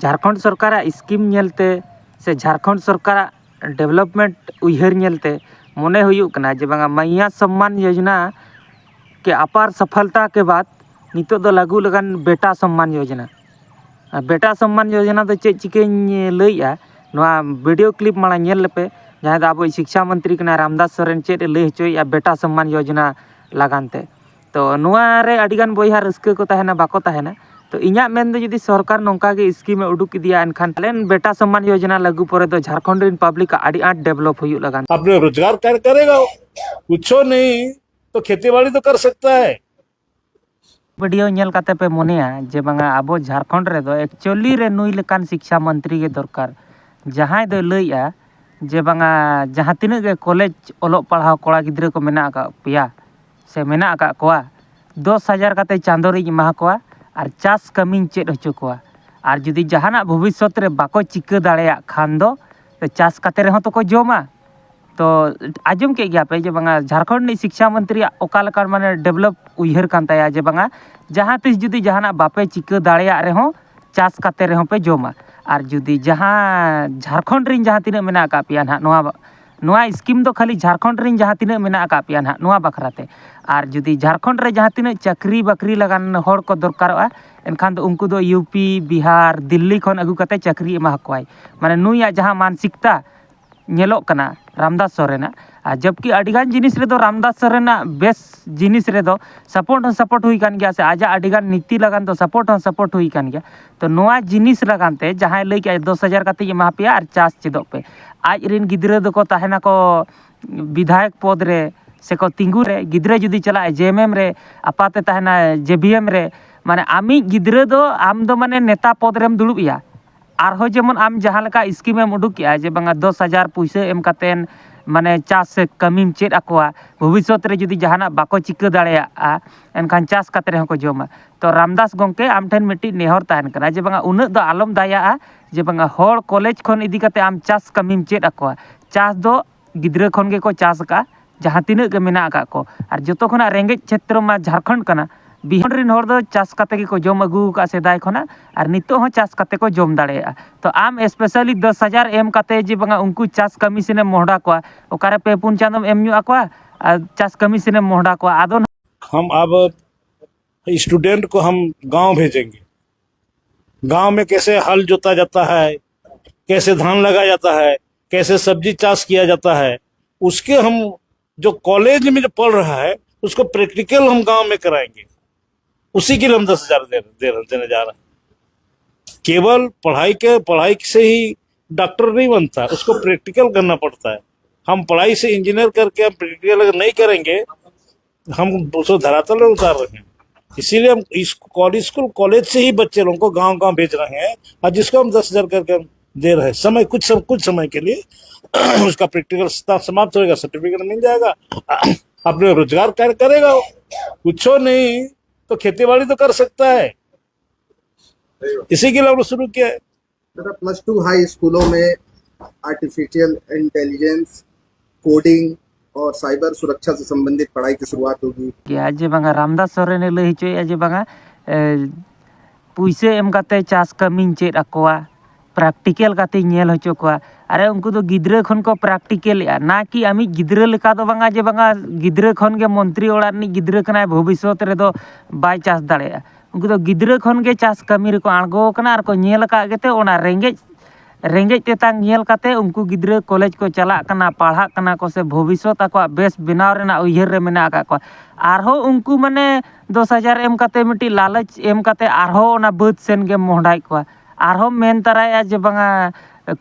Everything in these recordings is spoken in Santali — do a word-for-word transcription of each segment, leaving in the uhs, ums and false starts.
ᱡᱷᱟᱲᱠᱷᱚᱸᱰ ᱥᱚᱨᱠᱟᱨᱟᱜ ᱥᱠᱤᱢ ᱧᱮᱞᱛᱮ ᱥᱮ ᱡᱷᱟᱲᱠᱷᱚᱸᱰ ᱥᱚᱨᱠᱟᱨᱟᱜ ᱰᱮᱵᱷᱞᱚᱯᱢᱮᱱᱴ ᱩᱭᱦᱟᱹᱨ ᱧᱮᱞᱛᱮ ᱢᱚᱱᱮ ᱦᱩᱭᱩᱜ ᱠᱟᱱᱟ ᱡᱮ ᱵᱟᱝᱟ ᱢᱟᱭᱭᱟ ᱥᱚᱢᱢᱟᱱ ᱭᱳᱡᱽᱱᱟ ᱠᱮ ᱟᱯᱟᱨ ᱥᱚᱯᱷᱚᱞᱛᱟ ᱠᱮ ᱵᱟᱫ ᱱᱤᱛᱚᱜ ᱫᱚ ᱞᱟᱹᱜᱩ ᱞᱮᱠᱟᱱ ᱵᱮᱴᱟ ᱥᱚᱢᱢᱟᱱ ᱭᱳᱡᱽᱱᱟ᱾ ᱟᱨ ᱵᱮᱴᱟ ᱥᱚᱢᱢᱟᱱ ᱭᱳᱡᱽᱱᱟ ᱫᱚ ᱪᱮᱫ ᱪᱤᱠᱟᱹᱧ ᱞᱟᱹᱭᱮᱜᱼᱟ, ᱱᱚᱣᱟ ᱵᱷᱤᱰᱤᱭᱳ ᱠᱞᱤᱯ ᱢᱟᱲᱟᱝ ᱧᱮᱞ ᱞᱮᱯᱮ, ᱡᱟᱦᱟᱸᱭ ᱫᱚ ᱟᱵᱚᱭᱤᱡ ᱥᱤᱠᱪᱷᱟ ᱢᱚᱱᱛᱨᱤ ᱠᱟᱱᱟᱭ ᱨᱟᱢᱫᱟᱥ ᱥᱚᱨᱮᱱ, ᱪᱮᱫ ᱮ ᱞᱟᱹᱭ ᱦᱚᱪᱚᱭᱮᱫᱼᱟ ᱵᱮᱴᱟ ᱥᱚᱢᱢᱟᱱ ᱭᱳᱡᱽᱱᱟ ᱞᱟᱜᱟᱱ ᱛᱮ᱾ ᱛᱚ ᱱᱚᱣᱟ ᱨᱮ ᱟᱹᱰᱤᱜᱟᱱ ᱵᱚᱭᱦᱟ ᱨᱟᱹᱥᱠᱟᱹ ᱠᱚ ᱛᱟᱦᱮᱱᱟ, ᱵᱟᱠᱚ ᱛᱟᱦᱮᱱᱟ᱾ ᱛᱚ ᱤᱧᱟᱹᱜ ᱢᱮᱱ ᱫᱚ ᱡᱩᱫᱤ ᱥᱚᱨᱠᱟᱨ ᱱᱚᱝᱠᱟ ᱜᱮ ᱥᱠᱤᱢ ᱮ ᱩᱰᱩᱠ ᱤᱫᱤᱭᱟ, ᱮᱱᱠᱷᱟᱱ ᱯᱟᱞᱮᱱ ᱵᱮᱴᱟ ᱥᱚᱢᱢᱟᱱ ᱭᱳᱡᱽᱱᱟ ᱞᱟᱹᱜᱩ ᱯᱚᱨᱮ ᱫᱚ ᱡᱷᱟᱲᱠᱷᱚᱸᱰ ᱨᱮᱱ ᱯᱟᱵᱽᱞᱤᱠ ᱟᱜ ᱟᱹᱰᱤ ᱟᱸᱴ ᱰᱮᱵᱷᱞᱚᱯ ᱦᱩᱭᱩᱜ ᱞᱟᱜᱟᱱ᱾ अपने रोजगार कार्य करेगा, कुछ नहीं तो खेती बाड़ी तो कर सकता है। ᱵᱷᱤᱰᱤᱭᱳ ᱧᱮᱞ ᱠᱟᱛᱮ ᱯᱮ ᱢᱚᱱᱮᱭᱟ ᱡᱮ ᱵᱟᱝᱟ ᱟᱵᱚ ᱡᱷᱟᱲᱠᱷᱚᱸᱰ ᱨᱮᱫᱚ ᱮᱠᱪᱩᱭᱮᱞᱤ ᱨᱮ ᱱᱩᱭ ᱞᱮᱠᱟᱱ ᱥᱤᱠᱪᱷᱟ ᱢᱚᱱᱛᱨᱤ ᱜᱮ ᱫᱚᱨᱠᱟᱨ, ᱡᱟᱦᱟᱸᱭ ᱫᱚᱭ ᱞᱟᱹᱭᱮᱜᱼᱟ ᱡᱮ ᱵᱟᱝᱟ ᱡᱟᱦᱟᱸ ᱛᱤᱱᱟᱹᱜ ᱜᱮ ᱠᱚᱞᱮᱡᱽ ᱚᱞᱚᱜ ᱯᱟᱲᱦᱟᱣ ᱠᱚᱲᱟ ᱜᱤᱫᱽᱨᱟᱹ ᱠᱚ ᱢᱮᱱᱟᱜ ᱟᱠᱟᱫ ᱯᱮᱭᱟ ᱥᱮ ᱢᱮᱱᱟᱜ ᱟᱠᱟᱫ ᱠᱚᱣᱟ, ᱫᱚᱥ ᱦᱟᱡᱟᱨ ᱠᱟᱛᱮ ᱪᱟᱸᱫᱳ ᱨᱤᱧ ᱮᱢᱟ ᱠᱚᱣᱟ ᱟᱨ ᱪᱟᱥ ᱠᱟᱹᱢᱤᱧ ᱪᱮᱫ ᱦᱚᱪᱚ ᱠᱚᱣᱟ᱾ ᱟᱨ ᱡᱩᱫᱤ ᱡᱟᱦᱟᱱᱟᱜ ᱵᱷᱚᱵᱤᱥᱥᱚᱛ ᱨᱮ ᱵᱟᱠᱚ ᱪᱤᱠᱟᱹ ᱫᱟᱲᱮᱭᱟᱜ ᱠᱷᱟᱱ ᱫᱚ ᱪᱟᱥ ᱠᱟᱛᱮ ᱨᱮᱦᱚᱸ ᱛᱚᱠᱚ ᱡᱚᱢᱟ᱾ ᱛᱚ ᱟᱸᱡᱚᱢ ᱠᱮᱫ ᱜᱮᱭᱟ ᱯᱮ ᱡᱮ ᱵᱟᱝᱟ ᱡᱷᱟᱲᱠᱷᱚᱸᱰ ᱨᱤᱱᱤᱡ ᱥᱤᱠᱪᱷᱟ ᱢᱚᱱᱛᱨᱤᱭᱟᱜ ᱚᱠᱟ ᱞᱮᱠᱟᱱ ᱢᱟᱱᱮ ᱰᱮᱵᱷᱞᱚᱯ ᱩᱭᱦᱟᱹᱨ ᱠᱟᱱ ᱛᱟᱭᱟ ᱡᱮ ᱵᱟᱝᱟ ᱡᱟᱦᱟᱸ ᱛᱤᱥ ᱡᱩᱫᱤ ᱡᱟᱦᱟᱱᱟᱜ ᱵᱟᱯᱮ ᱪᱤᱠᱟᱹ ᱫᱟᱲᱮᱭᱟᱜ ᱨᱮᱦᱚᱸ ᱪᱟᱥ ᱠᱟᱛᱮ ᱨᱮᱦᱚᱸ ᱯᱮ ᱡᱚᱢᱟ᱾ ᱟᱨ ᱡᱩᱫᱤ ᱡᱟᱦᱟᱸ ᱡᱷᱟᱲᱠᱷᱚᱸᱰ ᱨᱤᱱ ᱡᱟᱦᱟᱸ ᱛᱤᱱᱟᱹᱜ ᱢᱮᱱᱟᱜ ᱟᱠᱟᱫ ᱯᱮᱭᱟ ᱱᱟᱦᱟᱜ ᱱᱚᱣᱟ ᱱᱚᱣᱟ ᱥᱠᱤᱢ ᱫᱚ ᱠᱷᱟᱹᱞᱤ ᱡᱷᱟᱲᱠᱷᱚᱸᱰ ᱨᱤᱱ ᱡᱟᱦᱟᱸ ᱛᱤᱱᱟᱹᱜ ᱢᱮᱱᱟᱜ ᱟᱠᱟᱫ ᱯᱮᱭᱟ ᱱᱟᱦᱟᱜ ᱱᱚᱣᱟ ᱵᱟᱠᱷᱨᱟ ᱛᱮ, ᱟᱨ ᱡᱩᱫᱤ ᱡᱷᱟᱲᱠᱷᱚᱸᱰ ᱨᱮ ᱡᱟᱦᱟᱸ ᱛᱤᱱᱟᱹᱜ ᱪᱟᱹᱠᱨᱤ ᱵᱟᱹᱠᱨᱤ ᱞᱟᱜᱟᱱ ᱦᱚᱲ ᱠᱚ ᱫᱚᱨᱠᱟᱨᱚᱜᱼᱟ ᱮᱱᱠᱷᱟᱱ ᱫᱚ ᱩᱱᱠᱩ ᱫᱚ ᱭᱩ ᱯᱤ, ᱵᱤᱦᱟᱨ, ᱫᱤᱞᱞᱤ ᱠᱷᱚᱱ ᱟᱹᱜᱩ ᱠᱟᱛᱮ ᱪᱟᱹᱠᱨᱤ ᱮᱢᱟ ᱠᱚᱣᱟᱭ᱾ ᱢᱟᱱᱮ ᱱᱩᱭᱟᱜ ᱡᱟᱦᱟᱸ ᱢᱟᱱᱥᱤᱠᱛᱟ ᱧᱮᱞᱚᱜ ᱠᱟᱱᱟ ᱨᱟᱢᱫᱟᱥ ᱥᱚᱨᱮᱱᱟᱜ, ᱟᱨ ᱡᱚᱵᱠᱤ ᱟᱹᱰᱤᱜᱟᱱ ᱡᱤᱱᱤᱥ ᱨᱮᱫᱚ ᱨᱟᱢᱫᱟᱥ ᱥᱚᱨᱮᱱᱟᱜ ᱵᱮᱥ ᱡᱤᱱᱤᱥ ᱨᱮᱫᱚ ᱥᱟᱯᱳᱨᱴ ᱦᱚᱸ ᱥᱟᱯᱳᱨᱴ ᱦᱩᱭ ᱠᱟᱱ ᱜᱮᱭᱟ ᱥᱮ ᱟᱡᱟᱜ ᱟᱹᱰᱤᱜᱟᱱ ᱱᱤᱛᱤ ᱞᱟᱜᱟᱱ ᱫᱚ ᱥᱟᱯᱳᱨᱴ ᱦᱚᱸ ᱥᱟᱯᱳᱨᱴ ᱦᱩᱭ ᱠᱟᱱ ᱜᱮᱭᱟ᱾ ᱛᱚ ᱱᱚᱣᱟ ᱡᱤᱱᱤᱥ ᱞᱟᱜᱟᱱ ᱛᱮ ᱡᱟᱦᱟᱸᱭ ᱞᱟᱹᱭ ᱠᱮᱜᱼᱟᱭ ᱫᱚᱥ ᱦᱟᱡᱟᱨ ᱠᱟᱛᱮᱧ ᱮᱢᱟ ᱯᱮᱭᱟ ᱟᱨ ᱪᱟᱥ ᱪᱮᱫᱚᱜ ᱯᱮ, ᱟᱡ ᱨᱮᱱ ᱜᱤᱫᱽᱨᱟᱹ ᱫᱚᱠᱚ ᱛᱟᱦᱮᱱᱟᱠᱚ ᱵᱤᱫᱷᱟᱭᱚᱠ ᱯᱚᱫᱽ ᱨᱮ ᱥᱮᱠᱚ ᱛᱤᱸᱜᱩ ᱨᱮ, ᱜᱤᱫᱽᱨᱟᱹ ᱡᱩᱫᱤ ᱪᱟᱞᱟᱜᱼᱟᱭ ᱡᱮ ᱮᱢ ᱮᱢ ᱨᱮ, ᱟᱯᱟᱛᱮ ᱛᱟᱦᱮᱱᱟᱭ ᱡᱮ ᱵᱷᱤ ᱮᱢ ᱨᱮ, ᱢᱟᱱᱮ ᱟᱢᱤᱡ ᱜᱤᱫᱽᱨᱟᱹ ᱫᱚ ᱟᱢ ᱫᱚ ᱢᱟᱱᱮ ᱱᱮᱛᱟ ᱯᱚᱫᱽ ᱨᱮᱢ ᱫᱩᱲᱩᱵ ᱮᱭᱟ᱾ ᱟᱨᱦᱚᱸ ᱡᱮᱢᱚᱱ ᱟᱢ ᱡᱟᱦᱟᱸ ᱞᱮᱠᱟ ᱥᱠᱤᱢ ᱮᱢ ᱩᱰᱩᱠ ᱠᱮᱜᱼᱟ ᱡᱮ ᱵᱟᱝᱟ ᱫᱚᱥ ᱦᱟᱡᱟᱨ ᱯᱩᱭᱥᱟᱹ ᱮᱢ ᱠᱟᱛᱮᱱ ᱢᱟᱱᱮ ᱪᱟᱥ ᱥᱮ ᱠᱟᱹᱢᱤᱢ ᱪᱮᱫ ᱟᱠᱚᱣᱟ, ᱵᱷᱚᱵᱤᱥᱥᱚᱛ ᱨᱮ ᱡᱩᱫᱤ ᱡᱟᱦᱟᱱᱟᱜ ᱵᱟᱠᱚ ᱪᱤᱠᱟᱹ ᱫᱟᱲᱮᱭᱟᱜᱼᱟ ᱮᱱᱠᱷᱟᱱ ᱪᱟᱥ ᱠᱟᱛᱮ ᱨᱮᱦᱚᱸ ᱠᱚ ᱡᱚᱢᱟ᱾ ᱛᱚ ᱨᱟᱢᱫᱟᱥ ᱜᱚᱢᱠᱮ ᱟᱢ ᱴᱷᱮᱱ ᱢᱤᱫᱴᱤᱡ ᱱᱮᱦᱚᱨ ᱛᱟᱦᱮᱱ ᱠᱟᱱᱟ ᱡᱮ ᱵᱟᱝᱟ ᱩᱱᱟᱹᱜ ᱫᱚ ᱟᱞᱚᱢ ᱫᱟᱭᱟᱜᱼᱟ ᱡᱮ ᱵᱟᱝᱟ ᱦᱚᱲ ᱠᱚᱞᱮᱡᱽ ᱠᱷᱚᱱ ᱤᱫᱤ ᱠᱟᱛᱮ ᱟᱢ ᱪᱟᱥ ᱠᱟᱹᱢᱤᱢ ᱪᱮᱫ ᱟᱠᱚᱣᱟ᱾ ᱪᱟᱥ ᱫᱚ ᱜᱤᱫᱽᱨᱟᱹ ᱠᱷᱚᱱ ᱜᱮᱠᱚ ᱪᱟᱥ ᱟᱠᱟᱫᱼᱟ ᱡᱟᱦᱟᱸ ᱛᱤᱱᱟᱹᱜ ᱜᱮ ᱢᱮᱱᱟᱜ ᱟᱠᱟᱫ ᱠᱚ, ᱟᱨ ᱡᱚᱛᱚ ᱠᱷᱚᱱᱟᱜ ᱨᱮᱸᱜᱮᱡ ᱪᱷᱮᱛᱨᱚ ᱢᱟ ᱡᱷᱟᱲᱠᱷᱚᱸᱰ ᱠᱟᱱᱟ᱾ ᱵᱤᱦᱟᱨ ᱨᱮᱱ ᱦᱚᱲ ᱫᱚ ᱪᱟᱥ ᱠᱟᱛᱮ ᱜᱮᱠᱚ ᱡᱚᱢ ᱟᱹᱜᱩ ᱟᱠᱟᱫᱼᱟ ᱥᱮᱫᱟᱭ ᱠᱷᱚᱱᱟᱜ, ᱟᱨ ᱱᱤᱛᱚᱜ ᱦᱚᱸ ᱪᱟᱥ ᱠᱟᱛᱮ ᱠᱚ ᱡᱚᱢ ᱫᱟᱲᱮᱭᱟᱜᱼᱟ᱾ ᱛᱚ ᱟᱢ specially ᱫᱚᱥ ᱦᱟᱡᱟᱨ ᱮᱢ ᱠᱟᱛᱮ ᱡᱮ ᱵᱟᱝᱟ ᱩᱱᱠᱩ ᱪᱟᱥ ᱠᱟᱹᱢᱤ ᱥᱮᱱᱮᱢ ᱢᱚᱦᱰᱟ ᱠᱚᱣᱟ, ᱚᱠᱟᱨᱮ ᱯᱮ ᱯᱩᱱ ᱪᱟᱸᱫᱚᱢ ᱮᱢ ᱧᱚᱜ ᱟᱠᱚᱣᱟ ᱟᱨ ᱪᱟᱥ ᱠᱟᱹᱢᱤ ᱥᱮᱱᱮᱢ ᱢᱚᱦᱰᱟ ᱠᱚᱣᱟ? ᱟᱫᱚ हम अब स्टूडेंट को हम गांव भेजेंगे, गांव में कैसे हल जोता जाता है, कैसे धान लगाया जाता है, कैसे सब्जी चाष किया जाता है, उसके हम जो कॉलेज में जो पढ़ रहा है उसको प्रैक्टिकल हम गांव में कराएंगे। उसी के लिए हम दस हजार दे, दे, देने जा रहे हैं। केवल पढ़ाई के पढ़ाई से ही डॉक्टर नहीं बनता, उसको प्रैक्टिकल करना पड़ता है। हम पढ़ाई से इंजीनियर करके हम प्रैक्टिकल अगर नहीं करेंगे, हम उसको धरातल में उतार रहे हैं। इसीलिए हम इस कॉलेज स्कूल कॉलेज से ही बच्चे लोगों को गांव गांव भेज रहे हैं, और जिसको हम दस हजार करके हम दे रहे हैं समय कुछ सम, कुछ समय के लिए उसका प्रैक्टिकल समाप्त होगा, सर्टिफिकेट मिल जाएगा, अपने रोजगार कार्य करेगा वो। कुछ नहीं तो खेती बाड़ी तो कर सकता है। इसी के लिए हमने शुरू किया है। बेटा, प्लस टू हाई स्कूलों में आर्टिफिशियल इंटेलिजेंस, कोडिंग और साइबर सुरक्षा से संबंधित पढ़ाई की शुरुआत होगी। ᱜᱮᱭᱟ ᱡᱮ ᱵᱟᱝᱟ ᱨᱟᱢᱫᱟᱥ ᱥᱚᱨᱮᱱᱮ ᱞᱟᱹᱭ ᱦᱚᱪᱚᱭᱮᱫᱼᱟ ᱡᱮ ᱵᱟᱝᱟ ᱮ, ᱯᱩᱭᱥᱟᱹ ᱮᱢ ᱠᱟᱛᱮ ᱪᱟᱥ ᱠᱟᱹᱢᱤᱧ ᱪᱮᱫ ᱟᱠᱚᱣᱟ, ᱯᱨᱮᱠᱴᱤᱠᱮᱞ ᱠᱟᱛᱮᱧ ᱧᱮᱞ ᱦᱚᱪᱚ ᱠᱚᱣᱟ᱾ ᱟᱨᱮ ᱩᱱᱠᱩ ᱫᱚ ᱜᱤᱫᱽᱨᱟᱹ ᱠᱷᱚᱱ ᱠᱚ ᱯᱨᱮᱠᱴᱤᱠᱮᱞᱮᱜᱼᱟ, ᱱᱟ ᱠᱤ ᱟᱢᱤᱡ ᱜᱤᱫᱽᱨᱟᱹ ᱞᱮᱠᱟ ᱫᱚ ᱵᱟᱝᱟ ᱡᱮ ᱵᱟᱝᱟ ᱜᱤᱫᱽᱨᱟᱹ ᱠᱷᱚᱱ ᱜᱮ ᱢᱚᱱᱛᱨᱤ ᱚᱲᱟᱜ ᱨᱤᱱᱤᱡ ᱜᱤᱫᱽᱨᱟᱹ ᱠᱟᱱᱟᱭ, ᱵᱷᱚᱵᱤᱥᱥᱚᱛ ᱨᱮᱫᱚ ᱵᱟᱭ ᱪᱟᱥ ᱫᱟᱲᱮᱭᱟᱜᱼᱟ᱾ ᱩᱱᱠᱩ ᱫᱚ ᱜᱤᱫᱽᱨᱟᱹ ᱠᱷᱚᱱ ᱜᱮ ᱪᱟᱥ ᱠᱟᱹᱢᱤ ᱨᱮᱠᱚ ᱟᱬᱜᱚ ᱟᱠᱟᱱᱟ ᱟᱨ ᱠᱚ ᱧᱮᱞ ᱟᱠᱟᱫ ᱜᱮᱛᱮ ᱚᱱᱟ ᱨᱮᱸᱜᱮᱡ ᱨᱮᱸᱜᱮᱡ ᱛᱮᱛᱟᱝ ᱧᱮᱞ ᱠᱟᱛᱮ ᱩᱱᱠᱩ ᱜᱤᱫᱽᱨᱟᱹ ᱠᱚᱞᱮᱡᱽ ᱠᱚ ᱪᱟᱞᱟᱜ ᱠᱟᱱᱟ, ᱯᱟᱲᱦᱟᱜ ᱠᱟᱱᱟ ᱠᱚ ᱥᱮ ᱵᱷᱚᱵᱤᱥᱥᱚᱛ ᱟᱠᱚᱣᱟᱜ ᱵᱮᱥ ᱵᱮᱱᱟᱣ ᱨᱮᱱᱟᱜ ᱩᱭᱦᱟᱹᱨ ᱨᱮ ᱢᱮᱱᱟᱜ ᱟᱠᱟᱫ ᱠᱚᱣᱟ᱾ ᱟᱨᱦᱚᱸ ᱩᱱᱠᱩ ᱢᱟᱱᱮ ᱫᱚᱥ ᱦᱟᱡᱟᱨ ᱮᱢ ᱠᱟᱛᱮ ᱢᱤᱫᱴᱤᱡ ᱞᱟᱞᱚᱪ ᱮᱢ ᱠᱟᱛᱮ ᱟᱨᱦᱚᱸ ᱚᱱᱟ ᱵᱟᱹᱫᱽ ᱥᱮᱱ ᱜᱮᱢ ᱢᱚᱦᱰᱟᱭᱮᱫ ᱠᱚᱣᱟ᱾ ᱟᱨᱦᱚᱸ ᱢᱮᱱ ᱛᱟᱨᱟᱭᱮᱫᱼᱟ ᱡᱮ ᱵᱟᱝᱟ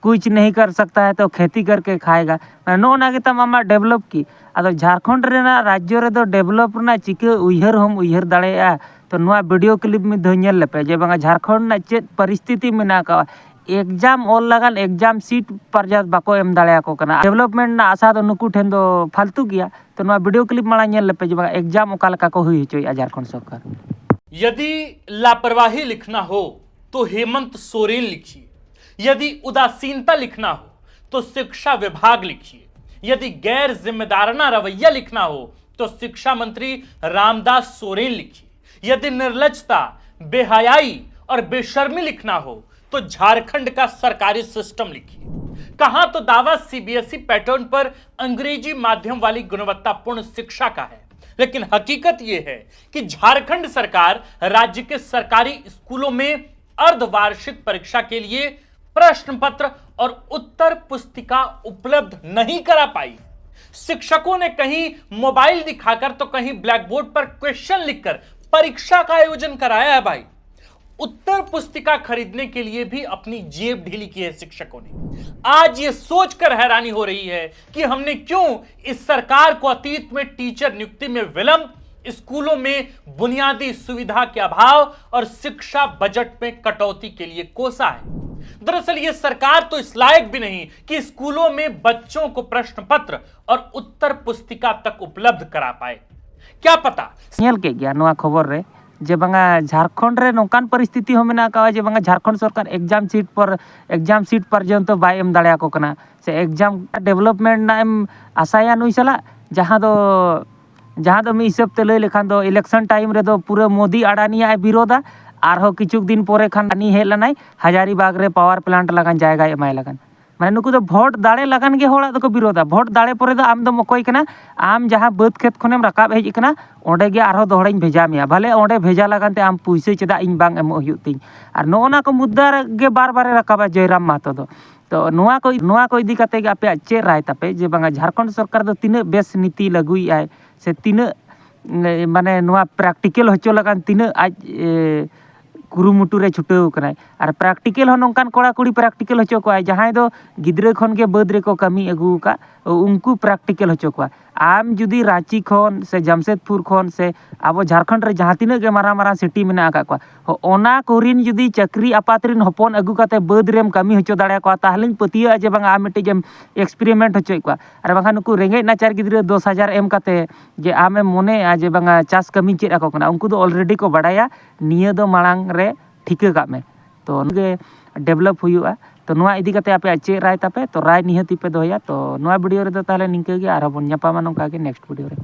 ᱠᱩᱪ ᱱᱟᱦᱤ ᱠᱟᱨ ᱥᱟᱠᱛᱟ ᱦᱟᱭ ᱛᱚ ᱠᱷᱮᱛᱤ ᱠᱟᱨᱠᱮ ᱠᱷᱟᱭᱮᱜᱟ᱾ ᱢᱟᱱᱮ ᱱᱚᱜᱼᱚ ᱱᱟ ᱜᱮᱛᱟᱢ ᱟᱢᱟᱜ ᱰᱮᱵᱷᱞᱚᱯ ᱠᱤ? ᱟᱫᱚ ᱡᱷᱟᱲᱠᱷᱚᱸᱰ ᱨᱮᱱᱟᱜ ᱨᱟᱡᱽᱡᱚ ᱨᱮᱫᱚ ᱰᱮᱵᱷᱞᱚᱯ ᱨᱮᱱᱟᱜ ᱪᱤᱠᱟᱹ ᱩᱭᱦᱟᱹᱨ ᱦᱚᱸᱢ ᱩᱭᱦᱟᱹᱨ ᱫᱟᱲᱮᱭᱟᱜᱼᱟ᱾ ᱛᱚ ᱱᱚᱣᱟ ᱵᱷᱤᱰᱤᱭᱳ ᱠᱞᱤᱯ ᱢᱤᱫ ᱫᱷᱟᱣ ᱧᱮᱞ ᱞᱮᱯᱮ ᱡᱮ ᱵᱟᱝᱟ ᱡᱷᱟᱲᱠᱷᱚᱸᱰ ᱨᱮᱱᱟᱜ ᱪᱮᱫ ᱯᱚᱨᱤᱥᱛᱷᱤᱛᱤ ᱢᱮᱱᱟᱜ ᱟᱠᱟᱫᱼᱟ᱾ ᱮᱠᱡᱟᱢ ᱚᱞ ᱞᱟᱜᱟᱱ ᱮᱠᱡᱟᱢ ᱥᱤᱴ ᱯᱟᱨᱡᱟᱛ ᱵᱟᱠᱚ ᱮᱢ ᱫᱟᱲᱮᱭᱟᱠᱚ ᱠᱟᱱᱟ᱾ ᱰᱮᱵᱷᱞᱚᱯᱢᱮᱱᱴ ᱨᱮᱱᱟᱜ ᱟᱥᱟ ᱫᱚ ᱱᱩᱠᱩ ᱴᱷᱮᱱ ᱫᱚ ᱯᱷᱟᱞᱛᱩ ᱜᱮᱭᱟ᱾ ᱛᱚ ᱱᱚᱣᱟ ᱵᱷᱤᱰᱤᱭᱳ ᱠᱞᱤᱯ ᱢᱟᱲᱟᱝ ᱧᱮᱞ ᱞᱮᱯᱮ ᱡᱮ ᱵᱟᱝᱟ ᱮᱠᱡᱟᱢ ᱚᱠᱟ ᱞᱮᱠᱟ ᱠᱚ ᱦᱩᱭ ᱦᱚᱪᱚᱭᱮᱫᱼᱟ ᱡᱷᱟᱲᱠᱷᱚᱸᱰ ᱥᱚᱨᱠᱟᱨ᱾ यदि लापरवाही लिखना हो तो हेमंत सोरेन लिखिए, यदि उदासीनता लिखना हो तो शिक्षा विभाग लिखिए, यदि गैर जिम्मेदाराना रवैया लिखना हो तो शिक्षा मंत्री रामदास सोरेन लिखिए, यदि निर्लजता, बेहयाई और बेशर्मी लिखना हो तो झारखंड का सरकारी सिस्टम लिखिए। कहां तो दावा सीबीएसई पैटर्न पर अंग्रेजी माध्यम वाली गुणवत्तापूर्ण शिक्षा का है, लेकिन हकीकत यह है कि झारखंड सरकार राज्य के सरकारी स्कूलों में अर्धवार्षिक परीक्षा के लिए प्रश्न पत्र और उत्तर पुस्तिका उपलब्ध नहीं करा पाई। शिक्षकों ने कहीं मोबाइल दिखाकर तो कहीं ब्लैकबोर्ड पर क्वेश्चन लिखकर परीक्षा का आयोजन कराया है भाई। उत्तर पुस्तिका खरीदने के लिए भी अपनी जेब ढीली की है शिक्षकों ने। आज ये सोचकर हैरानी हो रही है कि हमने क्यों इस सरकार को अतीत में टीचर नियुक्ति में विलंब, स्कूलों में बुनियादी सुविधा के अभाव और शिक्षा बजट में कटौती के लिए कोसा है। दरअसल ये सरकार तो इस लायक भी नहीं कि स्कूलों में बच्चों को प्रश्न पत्र और उत्तर पुस्तिका तक उपलब्ध करा पाए। क्या पता। ᱧᱮᱞ ᱠᱮᱫ ᱜᱮᱭᱟ ᱱᱚᱣᱟ ᱠᱷᱚᱵᱚᱨ ᱨᱮ ᱡᱮ ᱵᱟᱝᱟ ᱡᱷᱟᱲᱠᱷᱚᱸᱰ ᱨᱮ ᱱᱚᱝᱠᱟᱱ ᱯᱚᱨᱤᱥᱛᱷᱤᱛᱤ ᱦᱚᱸ ᱢᱮᱱᱟᱜ ᱟᱠᱟᱫᱼᱟ ᱡᱮ ᱵᱟᱝᱟ ᱡᱷᱟᱲᱠᱷᱚᱸᱰ ᱥᱚᱨᱠᱟᱨ ᱮᱠᱡᱟᱢ ᱥᱤᱴ ᱯᱚᱨ ᱮᱠᱡᱟᱢ ᱥᱤᱴ ᱯᱚᱨᱡᱚᱱᱛᱚ ᱵᱟᱭ ᱮᱢ ᱫᱟᱲᱮᱭᱟᱠᱚ ᱠᱟᱱᱟ, ᱥᱮ ᱮᱠᱡᱟᱢ ᱰᱮᱵᱷᱞᱚᱯᱢᱮᱱᱴ ᱨᱮᱱᱟᱜ ᱮᱢ ᱟᱥᱟᱭᱟ ᱱᱩᱭ ᱥᱟᱞᱟᱜ, ᱡᱟᱦᱟᱸ ᱫᱚ ᱡᱟᱦᱟᱸ ᱫᱚ ᱢᱤᱫ ᱦᱤᱥᱟᱹᱵ ᱛᱮ ᱞᱟᱹᱭ ᱞᱮᱠᱷᱟᱱ ᱫᱚ ᱤᱞᱮᱠᱥᱚᱱ ᱴᱟᱭᱤᱢ ᱨᱮᱫᱚ ᱯᱩᱨᱟᱹ ᱢᱳᱫᱤ ᱟᱰᱟᱱᱤᱭᱟᱜ ᱮ ᱵᱤᱨᱳᱫᱟ᱾ ᱟᱨᱦᱚᱸ ᱠᱤᱪᱷᱩ ᱫᱤᱱ ᱯᱚᱨᱮ ᱠᱷᱟᱱ ᱟᱰᱟᱱᱤ ᱦᱮᱡ ᱞᱮᱱᱟᱭ ᱦᱟᱡᱟᱨᱤᱵᱟᱜᱽ ᱨᱮ ᱯᱟᱣᱟᱨ ᱯᱞᱟᱱᱴ ᱞᱟᱜᱟᱱ ᱡᱟᱭᱜᱟᱭ ᱮᱢᱟᱭ ᱞᱟᱜᱟᱱ᱾ ᱢᱟᱱᱮ ᱱᱩᱠᱩ ᱫᱚ ᱵᱷᱳᱴ ᱫᱟᱲᱮ ᱞᱟᱜᱟᱱ ᱜᱮ ᱦᱚᱲᱟᱜ ᱫᱚᱠᱚ ᱵᱤᱨᱳᱫᱟ᱾ ᱵᱷᱳᱴ ᱫᱟᱲᱮ ᱯᱚᱨᱮ ᱫᱚ ᱟᱢ ᱫᱚᱢ ᱚᱠᱚᱭ ᱠᱟᱱᱟ? ᱟᱢ ᱡᱟᱦᱟᱸ ᱵᱟᱹᱫᱽ ᱠᱷᱮᱛ ᱠᱷᱚᱱᱮᱢ ᱨᱟᱠᱟᱵ ᱦᱮᱡ ᱟᱠᱟᱱᱟ, ᱚᱸᱰᱮ ᱜᱮ ᱟᱨᱦᱚᱸ ᱫᱚᱦᱲᱟᱧ ᱵᱷᱮᱡᱟ ᱢᱮᱭᱟ᱾ ᱵᱷᱟᱞᱮ ᱚᱸᱰᱮ ᱵᱷᱮᱡᱟ ᱞᱟᱜᱟᱱ ᱛᱮ ᱟᱢ ᱯᱩᱭᱥᱟᱹ ᱪᱮᱫᱟᱜ ᱤᱧ ᱵᱟᱝ ᱮᱢᱚᱜ ᱦᱩᱭᱩᱜ ᱛᱤᱧ? ᱟᱨ ᱱᱚᱜᱼᱚ ᱱᱟ ᱠᱚ ᱢᱩᱫᱽᱫᱟ ᱜᱮ ᱵᱟᱨ ᱵᱟᱨᱮ ᱨᱟᱠᱟᱵᱟ ᱡᱚᱭᱨᱟᱢ ᱢᱟᱦᱟᱛᱚ ᱫᱚ᱾ ᱛᱚ ᱱᱚᱣᱟ ᱠᱚ ᱱᱚᱣᱟ ᱠᱚ ᱤᱫᱤ ᱠᱟᱛᱮ ᱜᱮ ᱟᱯᱮᱭᱟᱜ ᱪᱮᱫ ᱨᱟᱭ ᱛᱟᱯᱮ ᱡᱮ ᱵᱟᱝᱟ ᱡᱷᱟᱲᱠᱷᱚᱸᱰ ᱥᱚᱨᱠᱟᱨ ᱫᱚ ᱛᱤᱱᱟᱹᱜ ᱵᱮᱥ ᱱᱤᱛᱤ ᱞᱟᱹᱜᱩᱭᱮᱫ ᱟᱭ, ᱥᱮ ᱛᱤᱱᱟᱹᱜ ᱢᱟᱱᱮ ᱱᱚᱣᱟ ᱯᱨᱮᱠᱴᱤᱠᱮᱞ ᱦᱚᱪᱚ ᱞᱟᱜᱟᱱ ᱛᱤᱱᱟᱹᱜ ᱟᱡ ᱮ, ᱠᱩᱨᱩᱢᱩᱴᱩ ᱨᱮ ᱪᱷᱩᱴᱟᱹᱣ ᱟᱠᱟᱱᱟᱭ? ᱟᱨ ᱯᱨᱮᱠᱴᱤᱠᱮᱞ ᱦᱚᱸ ᱱᱚᱝᱠᱟᱱ ᱠᱚᱲᱟ ᱠᱩᱲᱤ ᱯᱨᱮᱠᱴᱤᱠᱮᱞ ᱦᱚᱪᱚ ᱠᱚᱣᱟᱭ ᱡᱟᱦᱟᱸᱭ ᱫᱚ ᱜᱤᱫᱽᱨᱟᱹ ᱠᱷᱚᱱ ᱜᱮ ᱵᱟᱹᱫᱽ ᱨᱮᱠᱚ ᱠᱟᱹᱢᱤ ᱟᱹᱜᱩ ᱟᱠᱟᱫ, ᱩᱱᱠᱩ ᱯᱨᱮᱠᱴᱤᱠᱮᱞ ᱦᱚᱪᱚ ᱠᱚᱣᱟ᱾ ᱟᱢ ᱡᱩᱫᱤ ᱨᱟᱸᱪᱤ ᱠᱷᱚᱱ ᱥᱮ ᱡᱟᱢᱥᱮᱫᱽᱯᱩᱨ ᱠᱷᱚᱱ ᱥᱮ ᱟᱵᱚ ᱡᱷᱟᱲᱠᱷᱚᱸᱰ ᱨᱮ ᱡᱟᱦᱟᱸ ᱛᱤᱱᱟᱹᱜ ᱜᱮ ᱢᱟᱨᱟᱝ ᱢᱟᱨᱟᱝ ᱥᱤᱴᱤ ᱢᱮᱱᱟᱜ ᱟᱠᱟᱫ ᱠᱚᱣᱟ, ᱦᱚ-, ᱚᱱᱟ ᱠᱚᱨᱮᱱ ᱡᱩᱫᱤ ᱪᱟᱹᱠᱨᱤ ᱟᱯᱟᱛ ᱨᱮᱱ ᱦᱚᱯᱚᱱ ᱟᱹᱜᱩ ᱠᱟᱛᱮ ᱵᱟᱹᱫᱽ ᱨᱮᱢ ᱠᱟᱹᱢᱤ ᱦᱚᱪᱚ ᱫᱟᱲᱮᱭᱟᱠᱚᱣᱟ, ᱛᱟᱦᱚᱞᱮᱧ ᱯᱟᱹᱛᱭᱟᱹᱜᱼᱟ ᱡᱮ ᱵᱟᱝᱟ ᱟᱢ ᱢᱤᱫᱴᱤᱡ ᱮᱢ ᱮᱠᱥᱯᱮᱨᱤᱢᱮᱱᱴ ᱦᱚᱪᱚᱭᱮᱫ ᱠᱚᱣᱟ᱾ ᱟᱨ ᱵᱟᱝᱠᱷᱟᱱ ᱱᱩᱠᱩ ᱨᱮᱸᱜᱮᱡ ᱱᱟᱪᱟᱨ ᱜᱤᱫᱽᱨᱟᱹ ᱫᱚᱥ ᱦᱟᱡᱟᱨ ᱮᱢ ᱠᱟᱛᱮ ᱡᱮ ᱟᱢᱮᱢ ᱢᱚᱱᱮᱭᱟ ᱡᱮ ᱵᱟᱝᱟ ᱪᱟᱥ ᱠᱟᱹᱢᱤᱧ ᱪᱮᱫ ᱟᱠᱚ ᱠᱟᱱᱟ, ᱩᱱᱠᱩ ᱫᱚ ᱚᱞᱨᱮᱰᱤ ᱠᱚ ᱵᱟᱲᱟᱭᱟ ᱱᱤᱭᱟᱹ ᱫᱚ ᱢᱟᱲᱟᱝ ᱨᱮ ᱴᱷᱤᱠᱟᱹ ᱠᱟᱜ ᱢᱮ᱾ ᱛᱚ ᱱᱚᱣᱟ ᱜᱮ ᱰᱮᱵᱷᱞᱚᱯ ᱦᱩᱭᱩᱜᱼᱟ᱾ ᱛᱚ ᱱᱚᱣᱟ ᱤᱫᱤ ᱠᱟᱛᱮ ᱟᱯᱮᱭᱟᱜ ᱪᱮᱫ ᱨᱟᱭ ᱛᱟᱯᱮ? ᱛᱚ ᱨᱟᱭ ᱱᱤᱦᱟᱹᱛᱤ ᱯᱮ ᱫᱚᱦᱚᱭᱟ᱾ ᱛᱚ ᱱᱚᱣᱟ ᱵᱷᱤᱰᱤᱭᱳ ᱨᱮᱫᱚ ᱛᱟᱦᱚᱞᱮ ᱱᱤᱝᱠᱟᱹ ᱜᱮ, ᱟᱨᱦᱚᱸ ᱵᱚᱱ ᱧᱟᱯᱟᱢᱟ ᱱᱚᱝᱠᱟ ᱜᱮ ᱱᱮᱠᱥᱴ ᱵᱷᱤᱰᱤᱭᱳ ᱨᱮ᱾